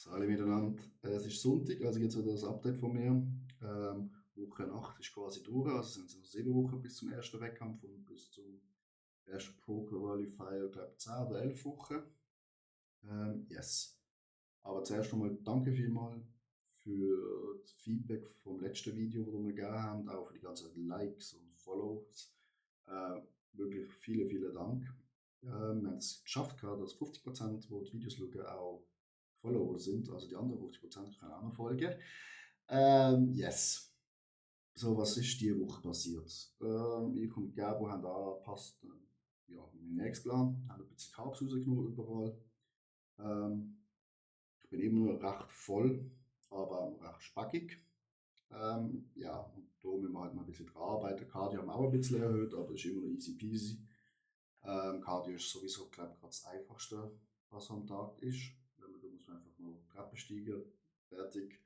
Hallo miteinander. Es ist Sonntag, also jetzt wieder das Update von mir. Woche 8 ist quasi durch, also sind es noch 7 Wochen bis zum ersten Wettkampf und bis zum ersten Pro Qualifier, ich glaube 10 oder 11 Wochen. Yes. Aber zuerst einmal danke vielmals für das Feedback vom letzten Video, das wir gegeben haben, auch für die ganzen Likes und Follows. Wirklich vielen Dank. Wir haben es geschafft, dass 50%, die die Videos schauen, auch Follower sind. Also die anderen 50% können auch noch folgen. Yes. So, was ist diese Woche passiert? Ich und Gabo haben angepasst, ja, meinen Nächstplan, haben ein bisschen Carbs rausgenommen überall. Ich bin immer noch recht voll, aber auch recht spackig. Ja, und da müssen wir halt mal ein bisschen dran arbeiten. Cardio haben wir auch ein bisschen erhöht, aber es ist immer noch easy peasy. Cardio ist sowieso, glaube ich, gerade das Einfachste, was am Tag ist. Da muss man einfach nur Treppen steigen, fertig.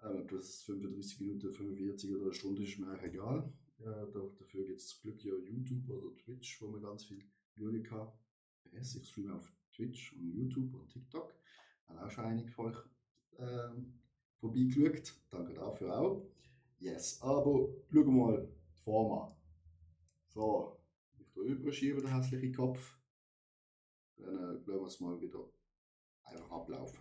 Ob das 35 Minuten, 45 oder eine Stunde ist, mir eigentlich egal. Dafür gibt es zum Glück ja YouTube oder Twitch, wo man ganz viel schauen kann. PS, ich streame auf Twitch und YouTube und TikTok. Haben auch schon einige von euch vorbeigeschaut. Danke dafür auch. Yes, aber schauen wir mal die Form an. So, ich überschiebe den hässlichen Kopf. Dann lassen wir es mal wieder einfach ablaufen.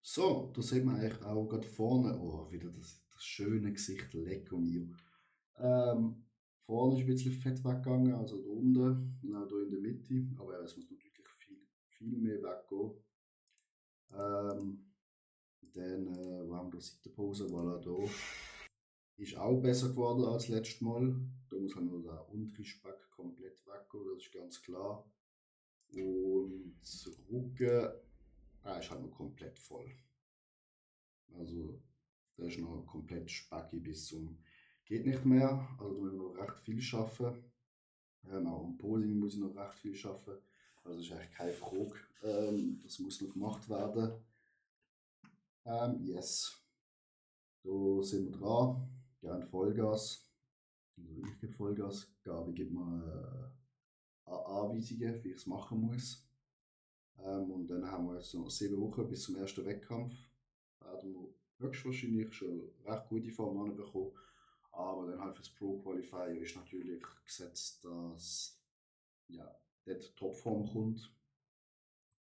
So, da sieht man eigentlich auch gerade vorne, oh, wieder das schöne Gesicht, lecker mir. Vorne ist ein bisschen Fett weggegangen, also da unten und auch hier in der Mitte, aber es muss natürlich viel mehr weggehen. Dann, wo haben wir die Seitenpose, voilà, da. Ist auch besser geworden als letztes Mal. Da muss halt nur der untere Speck komplett weggehen, das ist ganz klar. Und der Rücken, ist halt noch komplett voll. Also, der ist noch komplett speckig bis zum geht nicht mehr. Also, da müssen wir noch recht viel schaffen. Auch im Posing muss ich noch recht viel schaffen. Also, das ist eigentlich keine Frage. Das muss noch gemacht werden. Yes. Da sind wir dran. Gerne Vollgas. Also, ich gebe Vollgas. Gabi gibt mir Anweisungen, wie ich es machen muss. Und dann haben wir jetzt noch 7 Wochen bis zum ersten Wettkampf. Werden wir höchstwahrscheinlich schon recht gute Form anbekommen. Aber dann halt für das Pro Qualifier ist natürlich gesetzt, dass ja, dort Topform kommt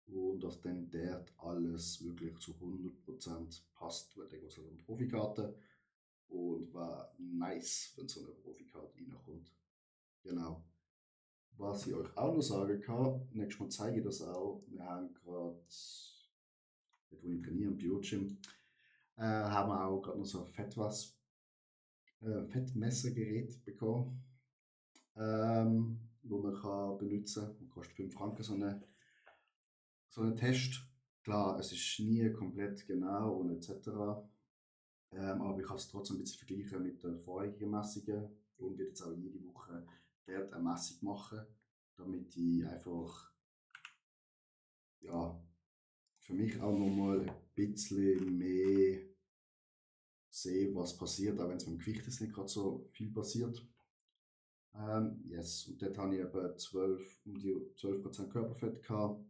und dass dann dort alles wirklich zu 100% passt, weil dann geht es halt um Profikarte und war nice, wenn so eine Profikarte reinkommt. Genau. Was ich euch auch noch sagen kann, nächstes Mal zeige ich das auch. Wir haben gerade, dort wo ich trainiere, im Biogym, haben wir auch gerade noch so ein Fettmessergerät bekommen, wo man kann benutzen kann. Kostet 5 Franken so ein Test. Klar, es ist nie komplett genau und etc. Aber ich kann es trotzdem ein bisschen vergleichen mit den vorherigen Messungen und werde jetzt auch jede Woche dort eine Messung machen, damit ich einfach ja, für mich auch nochmal ein bisschen mehr sehe, was passiert, auch wenn es mit dem Gewicht jetzt nicht gerade so viel passiert. Yes, und dort hatte ich eben um die 12% Körperfett gehabt,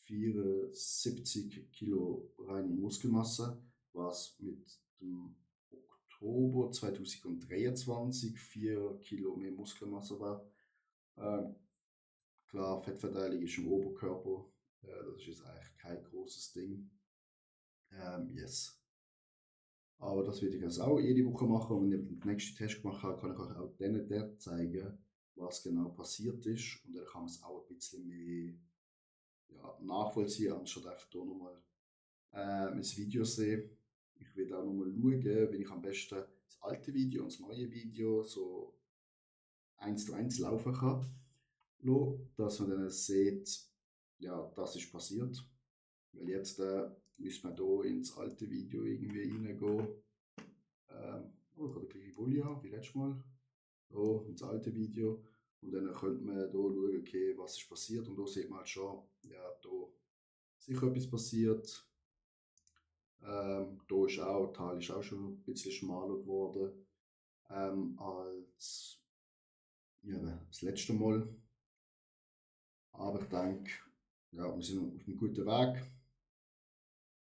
74 Kilo reine Muskelmasse, was mit dem Oktober 2023 4 Kilo mehr Muskelmasse war. Klar, Fettverteilung ist im Oberkörper, das ist jetzt eigentlich kein großes Ding. Yes. Aber das werde ich jetzt auch jede Woche machen. Und wenn ich den nächsten Test gemacht habe, kann ich euch auch denen dort zeigen, was genau passiert ist. Und dann kann man es auch ein bisschen mehr nachvollziehen, anstatt einfach hier nochmal ein Video sehen. Ich werde auch nochmal schauen, wie ich am besten das alte Video und das neue Video so 1:1 laufen kann, dass man dann sieht, ja, das ist passiert. Weil jetzt müssen wir hier ins alte Video irgendwie reingehen. Oh, ich habe den gleichen Bulli an wie letztes Mal. Hier ins alte Video. Und dann könnte man hier schauen, okay, was ist passiert. Und da sieht man halt schon, ja, da ist sicher etwas passiert. Da ist auch, das Tal ist auch schon ein bisschen schmaler geworden als ja, das letzte Mal. Aber ich denke, ja, wir sind auf einem guten Weg.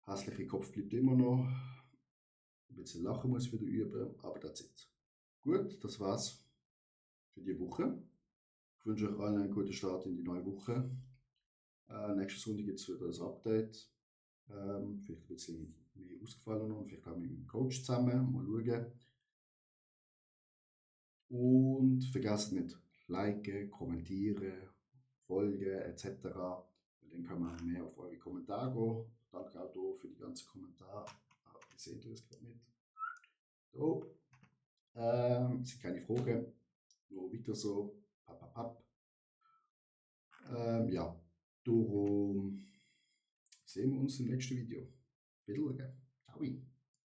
Hässliche Kopf bleibt immer noch. Ein bisschen lachen muss ich wieder üben, aber das ist gut. Das war's für die Woche. Ich wünsche euch allen einen guten Start in die neue Woche. Nächste Sonntag gibt es wieder ein Update. Vielleicht ein bisschen mehr ausgefallen und vielleicht auch mit meinem Coach zusammen. Mal schauen. Und vergesst nicht, liken, kommentieren, folgen etc. Dann kann man mehr auf eure Kommentare gehen. Danke auch hier für die ganzen Kommentare. Ihr seht es gerade nicht. So. Sind keine Fragen. Nur weiter so. Papp, papp, papp. Ja, darum sehen wir uns im nächsten Video. Wiedersehen. Ciao.